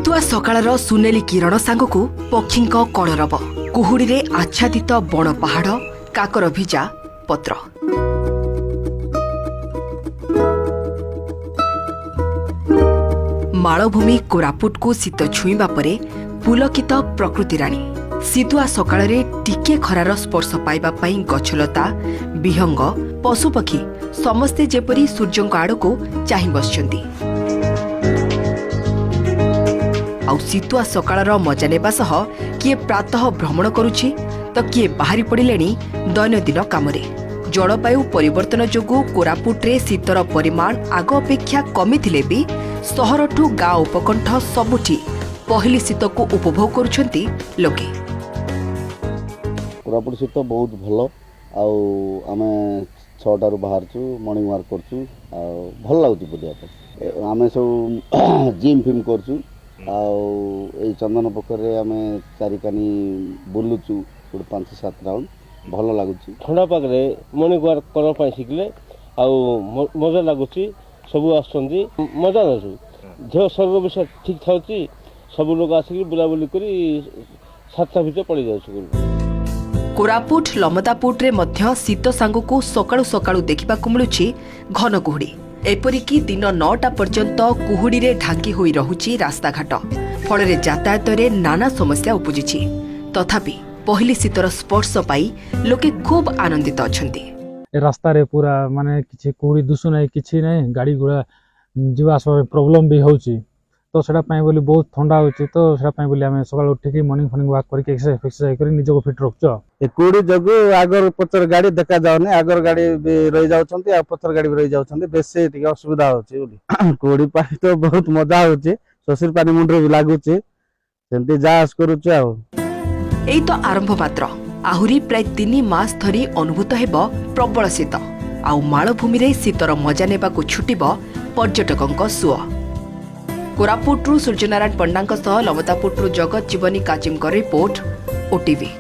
ଶୀତୁଆ ସକାଳର ସୁନେଲି କିରଣ ସାଙ୍ଗକୁ ପକ୍ଷୀଙ୍କ କଳରବ, କୁହୁଡ଼ିରେ ଆଚ୍ଛାଦିତ ବଣ ପାହାଡ଼, କାକର ଭିଜା ପତ୍ର। ମାଳଭୂମି କୋରାପୁଟକୁ ଶୀତ ଛୁଇଁବା ପରେ ପୁଲକିତ ପ୍ରକୃତି ରାଣୀ। ଶୀତୁଆ ସକାଳରେ ଟିକିଏ ଖରାର ସ୍ପର୍ଶ ପାଇବା ପାଇଁ ଗଛଲତା, ବିହଙ୍ଗ, ପଶୁପକ୍ଷୀ ସମସ୍ତେ ଯେପରି ସୂର୍ଯ୍ୟଙ୍କ ଆଡ଼କୁ ଚାହିଁ ବସିଛନ୍ତି। ଆଉ ଶୀତୁଆ ସକାଳର ମଜା ନେବା ସହ କିଏ ପ୍ରାତଃ ଭ୍ରମଣ କରୁଛି ତ କିଏ ବାହାରି ପଡ଼ିଲେଣି ଦୈନନ୍ଦିନ କାମରେ। ଜଳବାୟୁ ପରିବର୍ତ୍ତନ ଯୋଗୁଁ କୋରାପୁଟରେ ଶୀତର ପରିମାଣ ଆଗ ଅପେକ୍ଷା କମିଥିଲେ ବି ସହରଠୁ ଗାଁ ଉପକଣ୍ଠ ସବୁଠି ପହିଲି ଶୀତକୁ ଉପଭୋଗ କରୁଛନ୍ତି ଲୋକେ। କୋରାପୁଟ ଶୀତ ବହୁତ ଭଲ। ଆଉ ଆମେ 6ଟାରୁ ବାହାରୁଛୁ, ମର୍ଣ୍ଣିଂ ୱାକ୍ କରୁଛୁ ଆଉ ଭଲ ଲାଗୁଛି ବୁଲିବା ପାଇଁ। ଆମେ ସବୁ ଜିମ୍ ଫିମ୍ କରୁଛୁ ଆଉ ଏଇ ଚନ୍ଦନ ପୋଖରୀରେ ଆମେ ଚାରିକାନି ବୁଲୁଛୁ ଗୋଟେ 5-7 ରାଉଣ୍ଡ, ଭଲ ଲାଗୁଛି। ଥଣ୍ଡା ପାଗରେ ମର୍ଣ୍ଣିଂ ୱାକ୍ କରିବା ପାଇଁ ଶିଖିଲେ ଆଉ ମଜା ଲାଗୁଛି। ସବୁ ଆସୁଛନ୍ତି, ମଜା ନେଉଛୁ। ଦେହ ଶରୀର ବି ଠିକ୍ ଥାଉଛି। ସବୁ ଲୋକ ଆସିକି ବୁଲାବୁଲି କରି 7ଟା ଭିତରେ ପଳେଇ ଯାଉଛୁ। କୋରାପୁଟ ଲମତାପୁଟରେ ମଧ୍ୟ ଶୀତ ସାଙ୍ଗକୁ ସକାଳୁ ସକାଳୁ ଦେଖିବାକୁ ମିଳୁଛି ଘନ କୁହୁଡ଼ି। ଏପରିକି ଦିନ 9ଟା ପର୍ଯ୍ୟନ୍ତ କୁହୁଡ଼ିରେ ଢାଙ୍କି ହୋଇ ରହୁଛି ରାସ୍ତାଘାଟ। ଫଳରେ ଯାତାୟାତରେ ନାନା ସମସ୍ୟା ଉପୁଜିଛି। ତଥାପି ପହିଲି ଶୀତର ସ୍ପର୍ଶ ପାଇ ଲୋକେ ଖୁବ୍ ଆନନ୍ଦିତ ଅଛନ୍ତି। ଏ ରାସ୍ତାରେ ପୁରା ମାନେ କିଛି କୁହୁଡ଼ି ଦିଶୁ ନାହିଁ, କିଛି ନାହିଁ। ଗାଡ଼ି ଘୋଡ଼ା ଯିବା ଆସିବା ପାଇଁ ପ୍ରୋବ୍ଲେମ୍ ବି ହେଉଛି। ତ ସେଇଟା ପାଇଁ ବୋଲି ବହୁତ ଥଣ୍ଡା ହେଉଛି। ତ ସେଇଟା ପାଇଁ ବୋଲି ଆମେ ସକାଳୁ ଉଠିକି ମର୍ଣ୍ଣିଂ ଫର୍ଣ୍ଣିଂ ୱାକ୍ କରିକି ଏକ୍ସରସାଇଜ ଫେକ୍ସରସାଇଜ କରି ନିଜକୁ ଫିଟ୍ ରଖୁଛୁ। ଆଉ ଏ କୁହୁଡ଼ି ଯୋଗୁ ଆଗର ପଛର ଗାଡ଼ି ଦେଖା ଯାଉନି। ଆଗର ଗାଡ଼ି ବି ରହିଯାଉଛନ୍ତି ଆଉ ପଛର ଗାଡ଼ି ବି ରହିଯାଉଛନ୍ତି। ବେଶୀ ଟିକେ ଅସୁବିଧା ହଉଛି ବୋଲି। କୁହୁଡ଼ି ପାଣି ତ ବହୁତ ମଜା ହଉଛି। ଶଶୁର ପାଣି ମୁଣ୍ଡରେ ବି ଲାଗୁଛି। ସେମିତି ଯା ଆସ କରୁଛୁ ଆଉ। ଏଇ ତ ଆରମ୍ଭ ମାତ୍ର। ଆହୁରି ପ୍ରାୟ 3 ମାସ ଧରି ଅନୁଭୂତ ହେବ ପ୍ରବଳ ଶୀତ। ଆଉ ମାଳଭୂମିରେ ଶୀତର ମଜା ନେବାକୁ ଛୁଟିବ ପର୍ଯ୍ୟଟକଙ୍କ ସୁଅ। କୋରାପୁଟରୁ ସୂର୍ଯ୍ୟନାରାୟଣ ପଣ୍ଡାଙ୍କ ସହ ଲମତାପୁଟରୁ ଜଗତ ଜୀବନୀ କାଜିମଙ୍କ ରିପୋର୍ଟ, ଓଟିଭି।